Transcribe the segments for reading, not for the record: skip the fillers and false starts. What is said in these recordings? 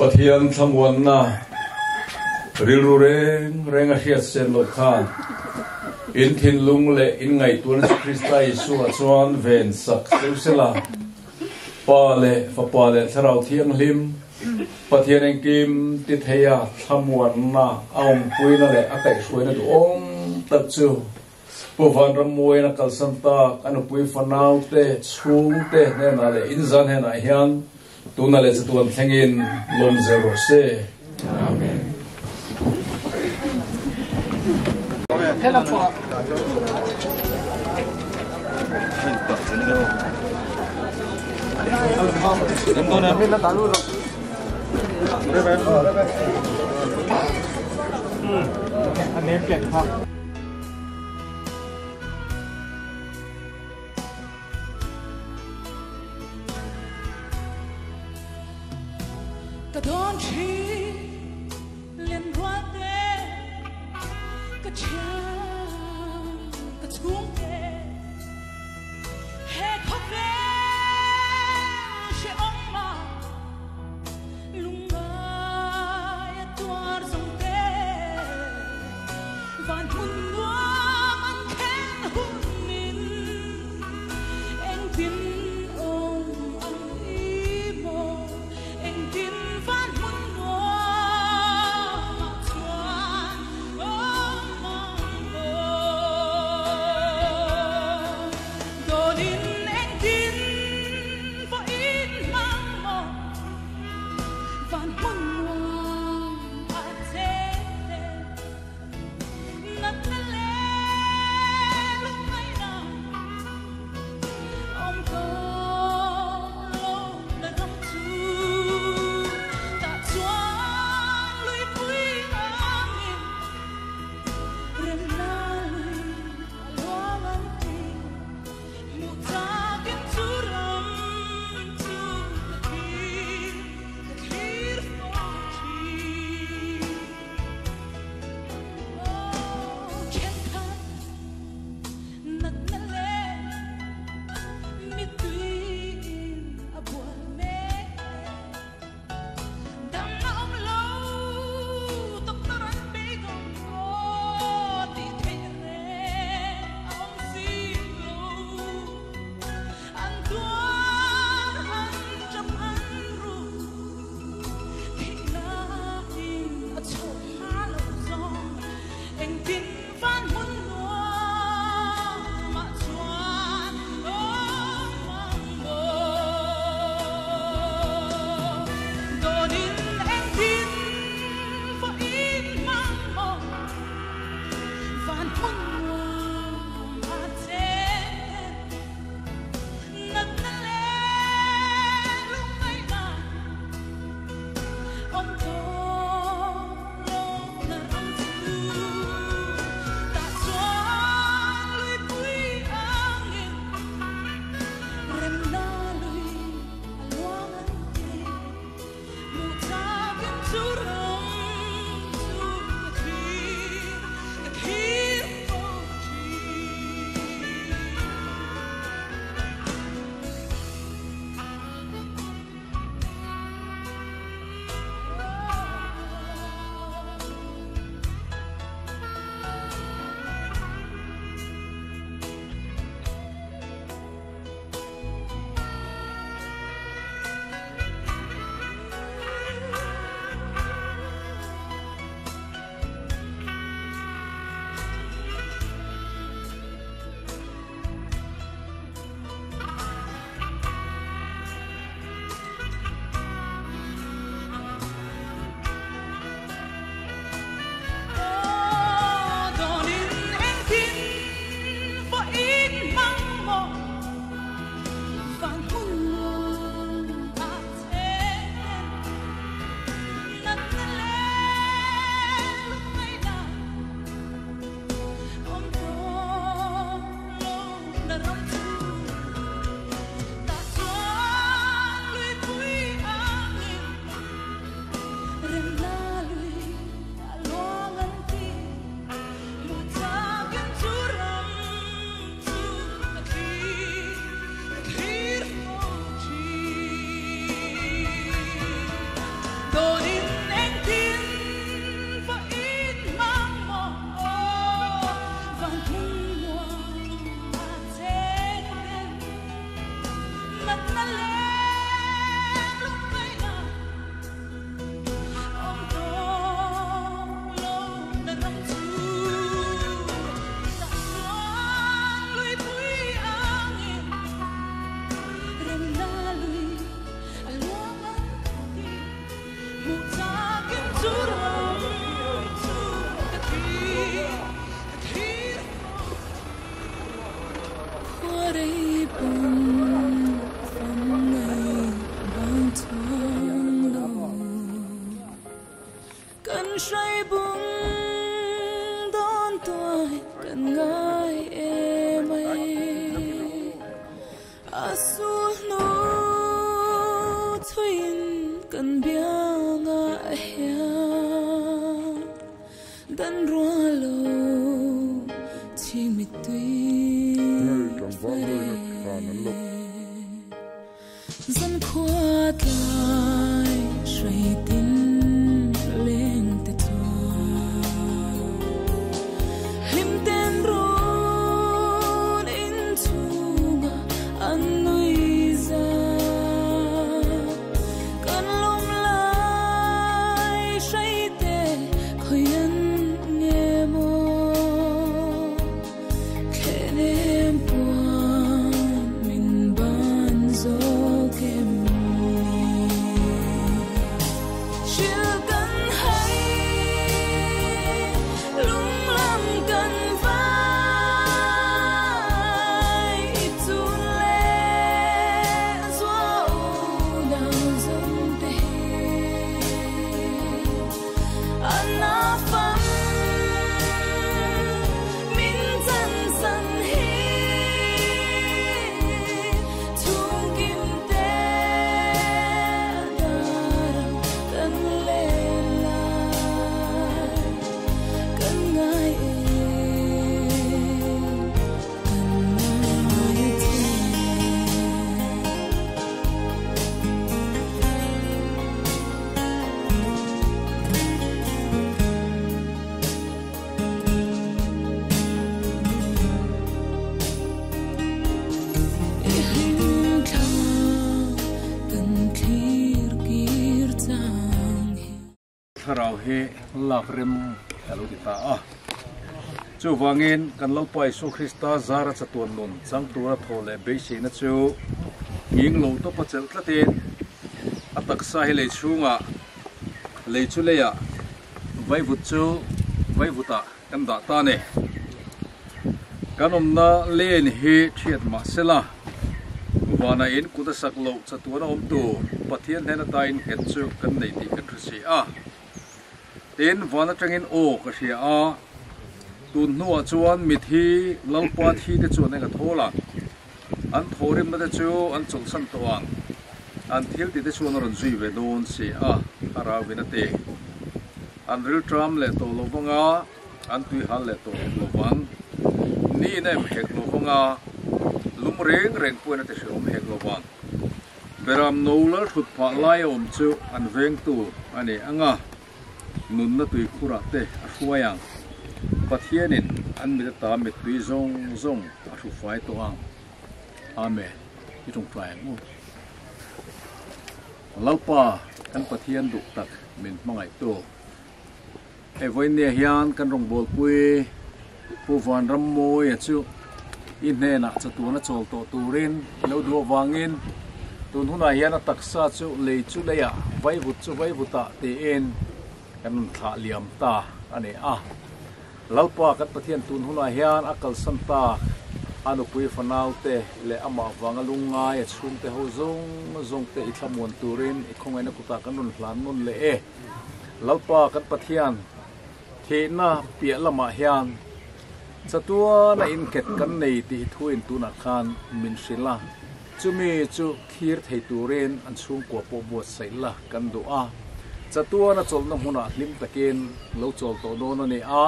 Pathian thlamuanna rilru reng reng a hriat sen loh khan in thinlung leh in ngaihtuahna chu Krista Isua chuan ven sak cheu sela. Pa leh Fapa leh Thlarau Thianghlim, Pathian engkim ti theia thlamuanna a awmpuina leh a kaihhruaina duhawm tak chu Pu Vanrammuain a kalsan tak a nupui fanaute, chhungte hnenah leh inzan hnenah hian tuna leh chatuan thlengin lawm zel rawh se. Amen. Ka dawn thin len rual te ka thian ka chhung te he khawvel hrehawm ah lungngai a tuar zawng te van hmun nuam an khen A sulhnu chhuiin kan biangah hian dan rual lo chhing mittui fare. Zankhua tlai hreitin leng te chuan hlimten run in chhunga an nui za. Kan lawm lai hreite khawian nge maw thlenem puan min ban zawk em ni. Hril kan hai lunglam kan vai chun le zuau nau zawng te hi an na fam min chan san hi chung kim te darang kan lên lai kan ngai em kan ngai che. I hlim thla kan thlir kir chang hi. Thlarau hi lak rem a lo ti ta a. Chuvangin kan Lalpa Isua Krista zara chatuan nun chang tura thaw leh beiseina chu nghing lo tawpa chelh tlatin a taksa hi lei chhungah, lei chu leiah, vaivut chu vaivutah kan dah ta a ni. Kan awmna len hi thiat mah sela, vana in kut a sak loh chatuan a awm tur Pathian hnen ata in nghet chu kan nei tih kan hre si a. Tin, van atangin aw ka hria a, tun hnuah chuan mithi Lalpa thi te chuan eng a thawl ang? An thawhrimna te chu an chawlhsan tawh ang, an thil tih te chuan a rawn zui ve dawn si a, Thlarauin a ti. An rilṭam leh tawh lo vanga an tuihal leh tawh lo vang. Niin a em hek lo vanga lum reng reng pawhin a ti hrehawm hek lo vang. Beram no lal thut phah lai a awm chu an vengtu a ni ang a, nunna tuikhurah te a hruai ang. Pathianin an mit ata mittui zawng zawng a hru fai tawh ang. Amen. I tawngtai ang u. Lalpa kan Pathian duh tak min hmangaihtu. Hei vawiinnia hian kan rawngbawlpui Pu Vanrammawia chu i hnenah chatuan a chawl tawh turin i lo duh avangin tun hunah hian a taksa chu lei chu leiah vaivut chu vaivutah tiin kan rawn thlah liam ta a ni a. Lalpa kan Pathian tun hunah hian a kalsan tak a nupui fanaute leh amah vanga lungngai a chhungte ho zawng zawngte i thlamuan turin i khawngaihna kutah kan rawn hlan nawn leh e. Lalpa kan Pathian thihna piah lamah hian chatuana innghet kan nei tih thuin tunah khan min hrilh a, chumi chu thlir thei turin an chhungkua pawh buatsaih la kan duh a, chatuana chawlhna hmunah hlim takin lo chawl tawh dawn a ni a,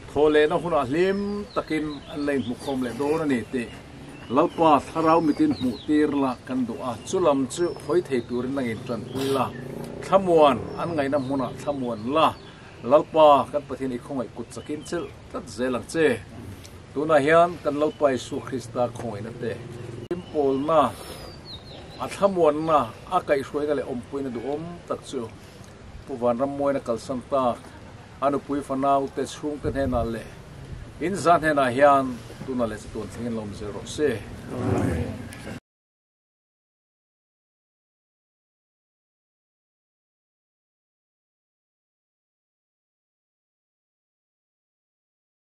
thawhlehna hunah hlim takin an la inhmukhawm leh dawn a ni tih Lalpa thlarau mitin hmuh tir la kan duh a, chu lam chu hawi thei turin nangin tanpui la, thlamuan an ngaihna hmunah thlamuan la, Lalpa kan Pathian i khawngaih kut chakin chelh tlat zel ang che. Tunah hian kan Lalpa Isua Krista khawngaihna te, hlimpawlna, a thlamuanna, a kaihhruaina leh awmpuina duhawm tak chu Pu Vanrammuaina kalsan tak a nupui fanau te chhungte hnenah leh in za hnenah hian tunah leh chatuan thlengin lo awm zel rawh se. Amen.